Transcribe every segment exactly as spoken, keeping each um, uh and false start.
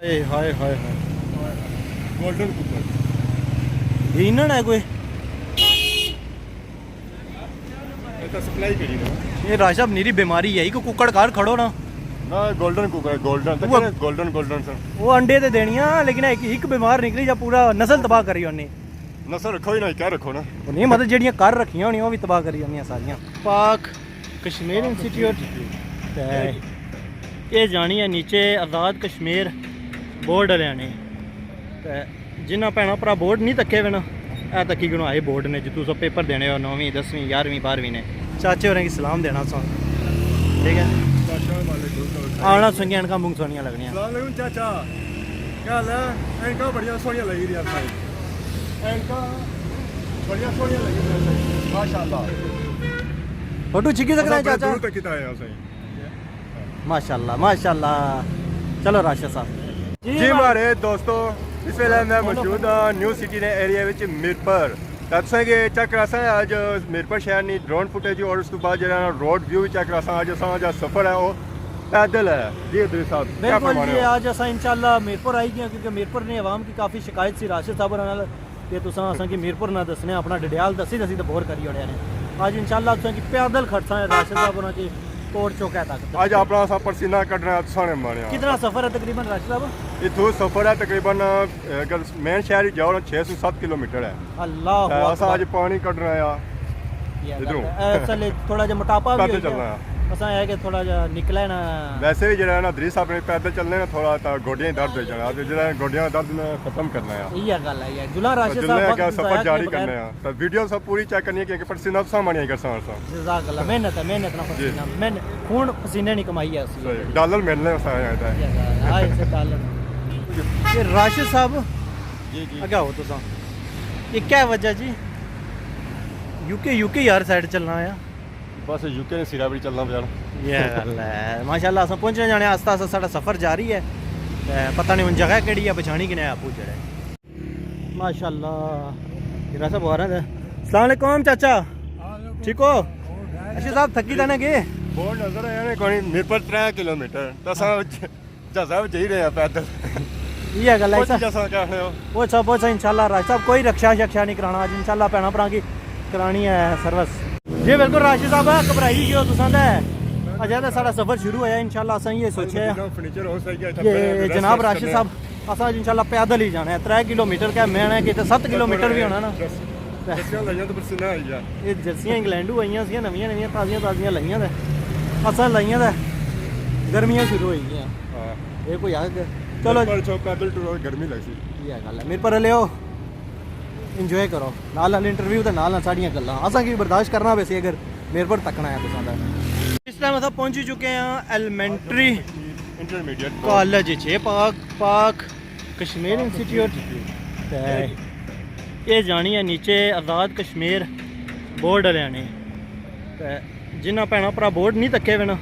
اے ہائے ہائے ہائے۔ گولڈن کوکر۔ یہ انہوں نے کوئی؟ یہ تو سپلائی کری نا۔ یہ راشد صاحب نیری بیماری ہے، ایک کوکڑ گھر کھڑو نا۔ نہ، گولڈن کوکر ہے، گولڈن۔ تے وہ کہڑے گولڈن، گولڈن سن؟ وہ انڈے تے دینیاں، لیکن ایک، ایک بیمار نکلی جا پورا نسل تباہ کری انہیں۔ نسل رکھو ہی نہ، کیا رکھو نا؟ وہ نہیں، مطلب جیڑیاں گھر رکھیاں ہونیاں، وہ بھی تباہ کری انہیں ساریاں۔ پاک کشمیر انسٹیٹیوٹ۔ تے یہ جانی ہے نیچے آزاد کشمیر بورڈ والے نے۔ تے جنہاں بھیناں بھرا بورڈ نہیں تکے ہوئے نا، اے تکی گنو آئے بورڈ نے، جتوں سو پیپر دینے ہو، نویں، دسویں، گیارہویں، بارہویں نے۔ چاچے ہوراں کی سلام دینا سو۔ ٹھیک ہے۔ چاچا والے گل تو آنا سنگے اینکاں بنگ سونیاں لگنیاں۔ السلام علیکم چاچا، کیا حال ہے؟ اینکاں بڑیاں سوہنیاں لگی رہیاں سائیں۔ اینکاں بڑیاں سوہنیاں لگی رہیاں سائیں، ماشاءاللہ۔ فوٹو چھکی سکنا ہے اساں بڑے چاچا؟ دور تک کیتا آیا سائیں۔ ماشاءاللہ، ماشاءاللہ۔ چلو راشد صاحب۔ جی جی ماڑے دوستو، اس ویلے میں موجود ہاں نیو سٹی نے ایریا وچ میرپور۔ تے تساں کی چیک کراساں اج میرپور شہر نی ڈرون فوٹیج اور اس تو بعد جڑا روڈ ویو بھی چیک کراساں۔ اج اساں جا سفر ہے وہ پیدل ہے۔ جی ادریس صاحب، کیا بالکل فرمانے جی، ہو؟ اج اساں انشاءاللہ میرپور آئی گئے ہیں، کیونکہ میرپور نے عوام کی کافی شکایت سی راشد صاحب ہوراں نال کہ تساں اساں کی میرپور نہ دسنے، اپنا ڈڈیال دسی دسی تے بور کری اوڑیا نے۔ اج انشاءاللہ تساں کی پیدل کھڑساں راشد صاحب ہوراں کی کوٹ چوکے تک۔ اج اپنا اساں پسینہ کڈنا ہے، تساں نے ماریا۔ کتنا سفر ہے تقریباً راشد صاحب؟ اتھوں سفر ہے تقریباً، اگر مین شہر ہی جاؤ نا، چھ سو ست کلومیٹر ہے۔ اللہ تے اساں اکبر۔ اج پانی کڈنا ہے۔ یہ ادھروں۔ گل ہے۔ اے، اصل وچ تھوڑا جہا موٹاپا بھی پیدل ہوئی گیا۔ چلنا ہے۔ اساں اے کہ تھوڑا جہا نکلے نا۔ ویسے بھی جڑا ہے نا، ادریس صاحب نے پیدل چلنے نا تھوڑا، تاں گوڈیاں درد ہوئی جانا، تے جڑا گوڈیاں درد نے ختم کرنا ہے۔ یہ گل ہے یار، جلال راشد صاحب، وقت سفر ضائع جاری نہیں کرنا۔ کرنے ہیں۔ تے ویڈیو سب پوری چیک کرنی ہے، کیونکہ پسینہ سامنے ہی کرساں اساں۔ جزاک اللہ، محنت ہے، محنت نہ جی۔ پسینہ، محنت، خون پسینے نی کمائی ہے اسی۔ صحیح، ڈالر ملنے اساں آیا ہے۔ یہ گل ہے، آئے سے ڈالر۔ یہ راشد صاحب، جی، جی۔ اگے ہو تساں۔ یہ کیا وجہ جی؟ یو کے، یو کے یار سائیڈ چلنا آیا۔ بس یو کے نے سرا بڑی چلنا پیا۔ یہ گل ہے۔ ماشاءاللہ، اساں پہنچنے جانے، آستہ آستہ ساڑا سفر جاری ہے۔ تے پتہ نہیں ہن جگہ کیڑی ہے، پچھانی کنے آپو جڑے۔ ماشاءاللہ۔ ہیرا صاحب آ رہے ہیں۔ السلام علیکم چاچا۔ ٹھیک ہو؟ اشی صاحب تھکی تے نہ گئے؟ بورڈ نظر آیا نے کوئی، میرپور ترے کلومیٹر۔ تے اساں جہازاں وچ جائی رہے ہیں پیدل۔ یہ گل ہے پہنچی سر۔ جاساں کیا آخنے ہو؟ پہنچا، پہنچا انشاءاللہ راشد صاحب، کوئی رکشا شکشا نہیں کرانا اج، انشاءاللہ بھیناں بھراں کی کرانی ہے سروس۔ جی بالکل راشد صاحب، گھبرائی گیو تساں تے۔ اجے تے ساڑا سفر شروع ہویا، انشاءاللہ اساں یہ سوچیا ہے۔ جناب راشد صاحب، اساں اج انشاءاللہ پیدل ہی جانا ہے، ترے کلومیٹر کیا میں نے کیتے ست کلومیٹر بھی ہونا نا۔ جرسیاں لائیاں تے پسینہ آئی گیا۔ یہ جرسیاں انگلینڈوں آئیاں سی، نویاں نویاں تازیاں تازیاں لائیاں تے اساں لائیاں تے گرمیاں شروع ہوئی گیاں۔ ہاں۔ یہ کوئی آ گیا۔ چلو۔ میرپور چو پیدل ٹورو، گرمی لگسی۔ یہ گل ہے، میرپور لیو، انجوائے کرو، نال نال انٹرویو تے نال نال ساڑیاں گلاں۔ اساں کی برداشت کرنا پیسی اگر میرپور تکنا ہے تساں دا۔ اس ٹائم اساں پہنچی چکے ہیں ایلیمنٹری انٹرمیڈیٹ کالج اچ، پاک، پاک کشمیر انسٹیٹیوٹ۔ تے یہ جانی ہے نیچے آزاد کشمیر بورڈ والے نے۔ تے جنہاں بھیناں بھرا بورڈ نہیں تکے ہوئے نا،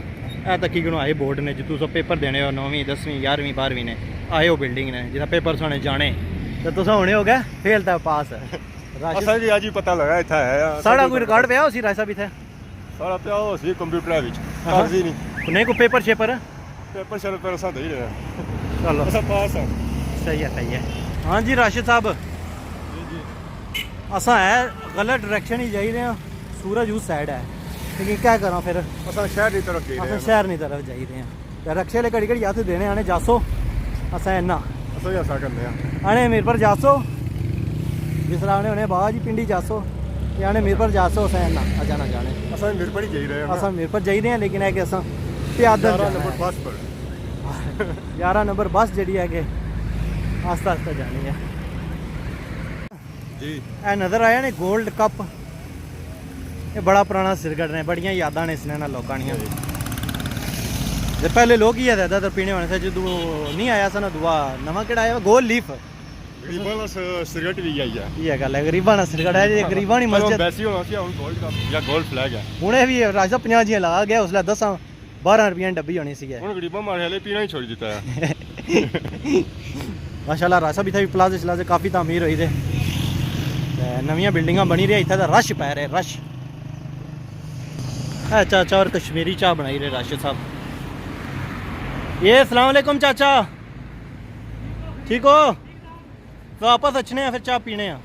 اے تکی گنو آئے بورڈ نے، جتوں سو پیپر دینے ہو، نویں، دسویں، گیارہویں، بارہویں نے، آئے ہو بلڈنگ نے، جتھاں پیپر سونے جانے۔ تے تساں ہونے ہو گئے فیل تے پاس۔ راشد اساں جی اج ہی پتہ لگا اتھا ہے۔ ساڑا کوئی ریکارڈ پیا ہو سی راشد صاحب اتھے؟ سارا پیا ہو سی کمپیوٹر وچ، ہاں۔ کاغذی نہیں۔ نہیں کوئی پیپر شیپر؟ پیپر شیپر اساں دے ہی رہے ہیں۔ چلو۔ اساں پاس ہاں۔ صحیح ہے، صحیح ہے۔ ہاں جی راشد صاحب۔ جی، جی۔ اساں ہے غلط ڈائریکشن ہی جائی رہے ہیں۔ سورج اس سائیڈ ہے۔ لیکن کیا کراں پھر؟ اساں شہر نی طرف جائی رہے اساں ہیں۔ شہر نی طرف جائی رہے ہیں۔ تے رکشے والے گھڑی گھڑی ہتھ دینے آنے جاسو۔ اساں اینا۔ اساں ہی ایسا کرنے ہیں۔ آنے میرپور جاسو۔ جس طرح آنے ہونے بابا جی پنڈی جاسو۔ یہ آنے میرپور جاسو، اساں اینا۔ اجاں نہ جانے۔ اساں میرپور ہی جائی رہے ہیں نا۔ اساں میرپور جائی رہے ہیں، لیکن ہے کہ اساں پیادل گیارہ جانا نمبر ہے۔ بس پر۔ گیارہ نمبر بس جڑی ہے کہ آستہ آستہ جانی ہے۔ جی۔ اے نظر آیا نے گولڈ کپ، یہ بڑا پرانا سرگڑھ نے، بڑیاں یاداں نے اس نے نا لوکاں نیاں۔ جی۔ تے پہلے لوگ ہی زیادہ تر پینے ہونے سے، جدوں نہیں آیا سا نا دوا، نواں کیڑا آیا، گول لیف۔ غریباں نا س-، سرگڑھ بھی آئی ہے۔ یہ گل ہے، غریباں نا سرگڑھ ہے، یہ غریباں نی چلو، مسجد۔ ویسے ہی ہونا سی، ہن گولڈ کپ یا گولڈ فلیگ ہے۔ ہنے بھی راجہ پنجاہ جیاں لگا گیا، اس لے دساں بارہ روپیاں نی ڈبی ہونی سی۔ ہن غریباں ماڑے والے پینا ہی چھوڑی دیتا ہے۔ ماشاءاللہ، راج صاحب، اتھے بھی پلازے شلازے کافی تعمیر ہوئی دے۔ تے نویاں بلڈنگاں بنی رہی، اتھے دا رش پے رہے، رش۔ اے چاچا اور کشمیری چاہ بنائی رہے راشد صاحب۔ یہ السلام علیکم چاچا۔ ٹھیک ہو؟ واپس اچھنے ہیں، پھر چاہ پینے ہیں۔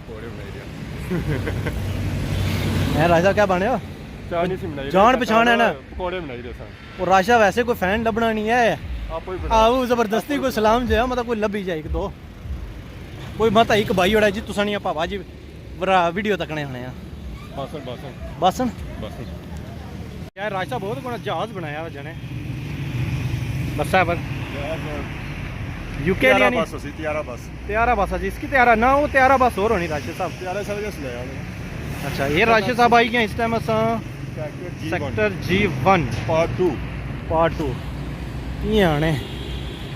پکوڑے بنائی رہے ہیں۔ اے راج صاحب، کیا بنے ہو؟ چاہ نہیں سی بنائی رہے، جان پچھان ہے نا۔ پکوڑے بنائی رہے سن۔ اور راج صاحب ویسے کوئی فین لبنا نہیں ہے۔ آپ ہی بناؤ۔ آؤ، زبردستی کوئی سلام جو ہے، مطلب کوئی لبھی جائے ایک دو۔ کوئی مت ایک بھائی ہوڑا جی، تساں نہیں پاپا جی، برا ویڈیو تکنے ہونے ہیں۔ باسن، باسن۔ باسن؟ باسن۔ یار، راج صاحب بہت بڑا جہاز بنایا ہوا جنے۔ بس ہے پر۔ یو کے طیارہ لیا نہیں؟ بس اسی، طیارہ بس۔ طیارہ بس ہے جی، اس کی طیارہ نہ ہو، طیارہ بس اور ہونی راشد صاحب۔ طیارہ سب جیسے لے آؤ۔ اچھا، یہ راشد صاحب آئی گئے اس ٹائم اساں سیکٹر جی ون۔ سیکٹر جی ون۔ پارٹ ٹو۔ پارٹ ٹو۔ یہ آنے۔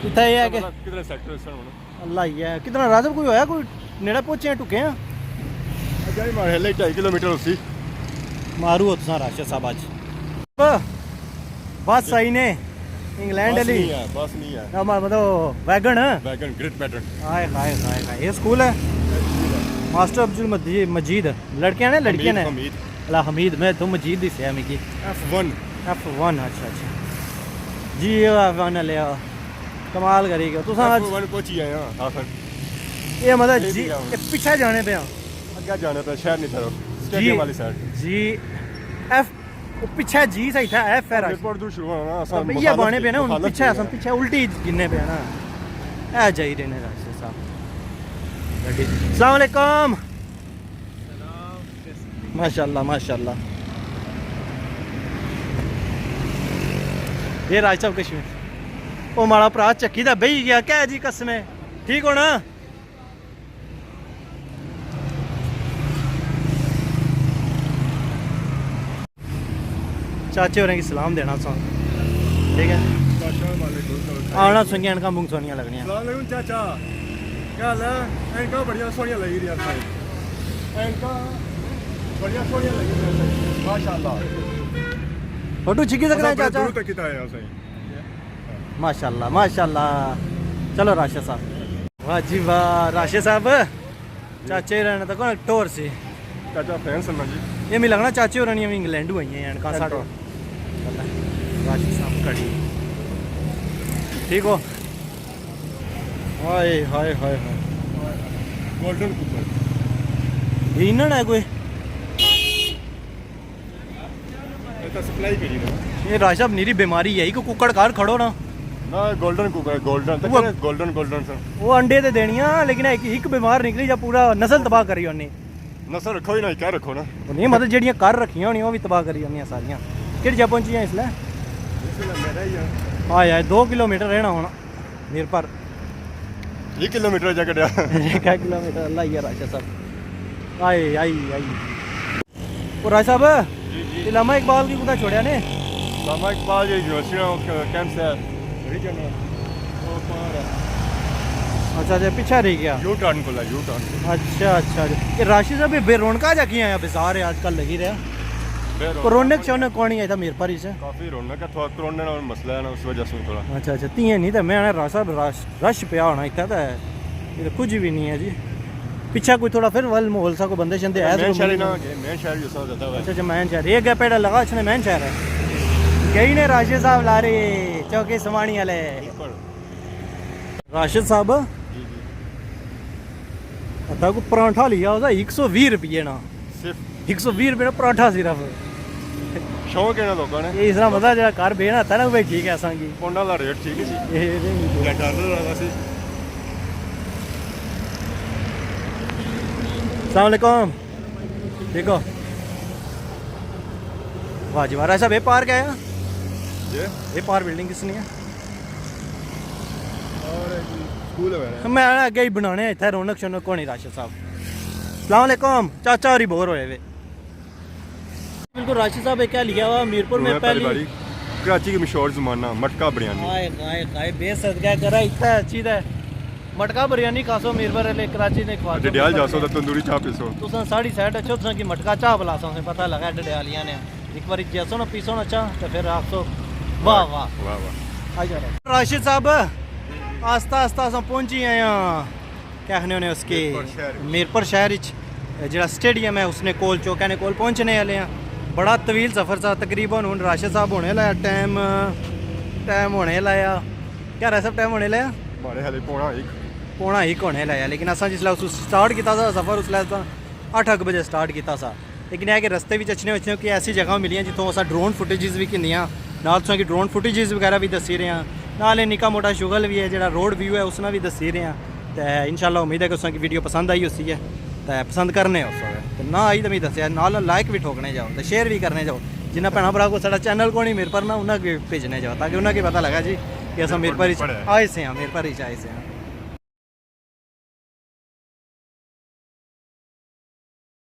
اتھا یہ ہے کہ کدھر سیکٹر اس طرح ہونا؟ اللہ ہی ہے۔ کتنا راجب کوئی ہویا، کوئی نیڑے پہنچے ہیں، ٹکے ہیں؟ اچھا، یہ مارے لے ڈھائی کلومیٹر اسی۔ مارو ہو تساں راشد صاحب اج۔ بس آئی نے انگلینڈ بس والی۔ نہیں ہے، بس نہیں ہے۔ ہاں، مطلب ویگن ہے۔ ویگن، گریٹ پیٹرن۔ ہائے، ہائے، ہائے، ہائے۔ یہ سکول ہے؟ ماسٹر عبدال مجید، مجید۔ لڑکیاں نے، لڑکیاں نے؟ حمید، حمید۔ اللہ حمید، میں تو مجید ہی سیا مکی۔ ایف ون۔ ایف ون، اچھا، اچھا۔ جی، یہ ایف ون لیا۔ کمال کری گیا۔ تساں ایف ون پہنچی آئے ہاں آخر۔ یہ مطلب جی، یہ پیچھے جانے پہ ہاں۔ اگے جانے پہ شہر نہیں طرف، جی، اسٹیڈیم والی سائیڈ۔ جی، ایف، وہ پیچھے جی صحیح تھا، ایف ہے۔ ایئرپورٹ تو شروع ہونا، اساں یہ بانے پہ نا، ہن پیچھے، اساں پیچھے الٹی گنے پہ نا۔ اے جائی رہے نے راشد صاحب۔ السلام علیکم۔ ماشاءاللہ، ماشاءاللہ۔ یہ راج صاحب کشمیر۔ او ماڑا بھرا چکی دا بہی گیا، کہہ جی قسم ہے۔ ٹھیک ہونا؟ چاچے ہوراں کی سلام دینا سا۔ ٹھیک ہے؟ السلام علیکم۔ آنا سنگی اینکاں بنگ سونیاں لگنیاں۔ السلام علیکم چاچا۔ کیا حال ہے؟ اینکاں بڑیاں سوہنیاں لگی رہیاں سائیں۔ اینکاں بڑیاں سوہنیاں لگی رہیاں سائیں۔ ماشاءاللہ۔ فوٹو چھکی سکنا ہے اساں بڑے چاچا؟ دور تک کیتا ہے سائیں۔ ماشاءاللہ، ماشاءاللہ۔ چلو راشد صاحب۔ واہ جی واہ، راشد صاحب۔ چاچے رہنا تک ٹور سی۔ چاچا فین سننا جی۔ یہ مجھے لگنا چاچے ہوراں نی انگلینڈ ہوئی ہیں، اینکاں ساڑے۔ راشد صاحب کڑی۔ ٹھیک ہو؟ ہائے، ہائے، ہائے، ہائے۔ گولڈن کوپر۔ یہ انہاں ہے کوئی؟ یہ تو سپلائی کری نا۔ یہ راشد صاحب نیری بیماری ہے، ایک ککڑ گھر کھڑو نا۔ نہ، گولڈن کوکر، گولڈن۔ تے وہ کہڑے گولڈن، گولڈن سن؟ وہ انڈے تے دینیاں، لیکن ایک، ایک بیمار نکلی جا پورا نسل تباہ کری انہیں۔ نسل رکھو ہی نہ، کیا رکھو نا؟ وہ نہیں، مطلب جیڑیاں گھر رکھیاں ہونیاں، وہ بھی تباہ کری انہیں ساریاں۔ کہڑی جا پہنچیاں اس لے؟ اس لے میرا ہی ہے۔ ہائے ہائے، دو کلومیٹر رہنا ہونا میر پر۔ ایک کلومیٹر جا کڈیا۔ ایک کلومیٹر، اللہ ہی ہے راشد صاحب۔ آئے، آئی، آئی۔ اور راج صاحب، جی، جی۔ علامہ اقبال کی کتھا چھوڑیا نے؟ علامہ اقبال یہ یونیورسٹی نا کیمپس ہے۔ وہ پار ہے۔ اچھا، اچھا، پیچھے رہ گیا۔ یو ٹرن کو لا، یو ٹرن۔ اچھا، اچھا، اچھا۔ یہ راشد صاحب، یہ بے رونقا جا کی آیا بازار ہے آج کل لگی رہا۔ بے رونق۔ رونق شونق کونی ہے اتھا میر پر اس؟ کافی رونق ہے، تھوڑا کرونا نال مسئلہ ہے نا، اس وجہ سے تھوڑا۔ اچھا، اچھا، تیاں نہیں تے میں آنا راج صاحب، رش، رش پیا ہونا اتھا تے۔ یہ تو کچھ بھی نہیں ہے جی۔ پیچھے کوئی تھوڑا پھر ول ماحول سا کوئی بندے شندے ہے مین شہر ہی نہ گئے، مین شہر ہی اس زیادہ ہے۔ اچھا، اچھا، مین شہر۔ یہ اگے پیڑا لگا، اچھا، مین شہر ہے۔ گئی نے راشد صاحب لارے، چوکی سمانی والے۔ بالکل۔ راشد صاحب، جی، جی۔ اتھا کو پرانٹھا لیا ہوتا ایک سو ویہہ روپیے نا۔ صرف؟ ایک سو ویہہ روپے نا پراٹھا صرف۔ شوق ہے نا لوکاں نے۔ یہ اس طرح مزہ جڑا گھر بہنا تھا نا، وہ ٹھیک ہے اساں کی۔ پونڈا دا ریٹ ٹھیک ہے جی۔ یہ، یہ نہیں۔ یا ڈالر والا سی۔ السلام علیکم۔ ٹھیک ہو؟ واہ جی واہ، راج صاحب، یہ پارک ہے؟ جی۔ یہ پار بلڈنگ کس نی ہے؟ اور جی، سکول وغیرہ۔ میں اگے ہی بنانے اتھے رونق شونق کونی راشد صاحب۔ السلام علیکم، چاچا ہوری بور ہوئے وے۔ بالکل راشد صاححب، ایک کیا لکھا ہوا میرپور میں پہلی باری۔ کراچی کے مشہور زمانہ مٹکا بریانی۔ ہائے ہائے ہائے، بے صدقہ کرا اتنا اچھی تے مٹکا بریانی کھاسو میرپور والے، کراچی نے کھوا۔ ڈڈیال جاسو تو تندوری چاہ پیسو۔ تساں ساڑی سائیڈ اچھو، تساں کی مٹکا چاہ پلاساں، اساں پتہ لگا ڈڈیالیاں نے۔ ایک باری جیسو نا پیسو نا چاہ تے پھر آکھسو واہ واہ۔ واہ واہ۔ آ جا رہا۔ راشد صاحب، آہستہ آہستہ اساں پہنچی آئے ہاں۔ کیا آخنے ہونے اس کے؟ میرپور شہر۔ میرپور شہر اچ جڑا سٹیڈیم ہے، اس نے کول، چوکے نے کول پہنچنے والے ہیں۔ بڑا طویل سفر سا، تقریباً ہن راشد صاحب ہونے لایا ٹائم، ٹائم ہونے لایا۔ کیا راشد صاحب، ٹائم ہونے لایا؟ ہمارے ہلے پونا ایک۔ پونا ایک ہونے لگا، لیکن اساں جس لے اس سٹارٹ کیتا تھا سفر، اس لے اساں اٹھ اک بجے سٹارٹ کیتا سا۔ لیکن یہ کہ رستے وچ اچھنے اچھنے کوئی ایسی جگہ ملیاں جتھوں اساں ڈرون فوٹیجز بھی گھندیاں، نال تساں کی ڈرون فوٹیجز وغیرہ بھی دسی رہے ہیں، نال یہ نکا موٹا شغل بھی ہے جڑا روڈ ویو ہے اس نا بھی دسی رہے ہیں۔ تے انشاءاللہ امید ہے کہ تساں کی ویڈیو پسند آئی ہوسی ہے، تے پسند کرنے ہو سو تے نہ آئی تے میں دسیا، نال لائک بھی ٹھوکنے جاؤ تے شیئر بھی کرنے جاؤ۔ جنہاں بھیناں بھرا کو ساڈا چینل کونی میر پر نا، انہاں کی بھیجنے جاؤ تاکہ انہاں کی پتہ لگا جی کہ اساں میر پر ہی آئے سے ہاں، میر پر ہی آئے سے ہاں۔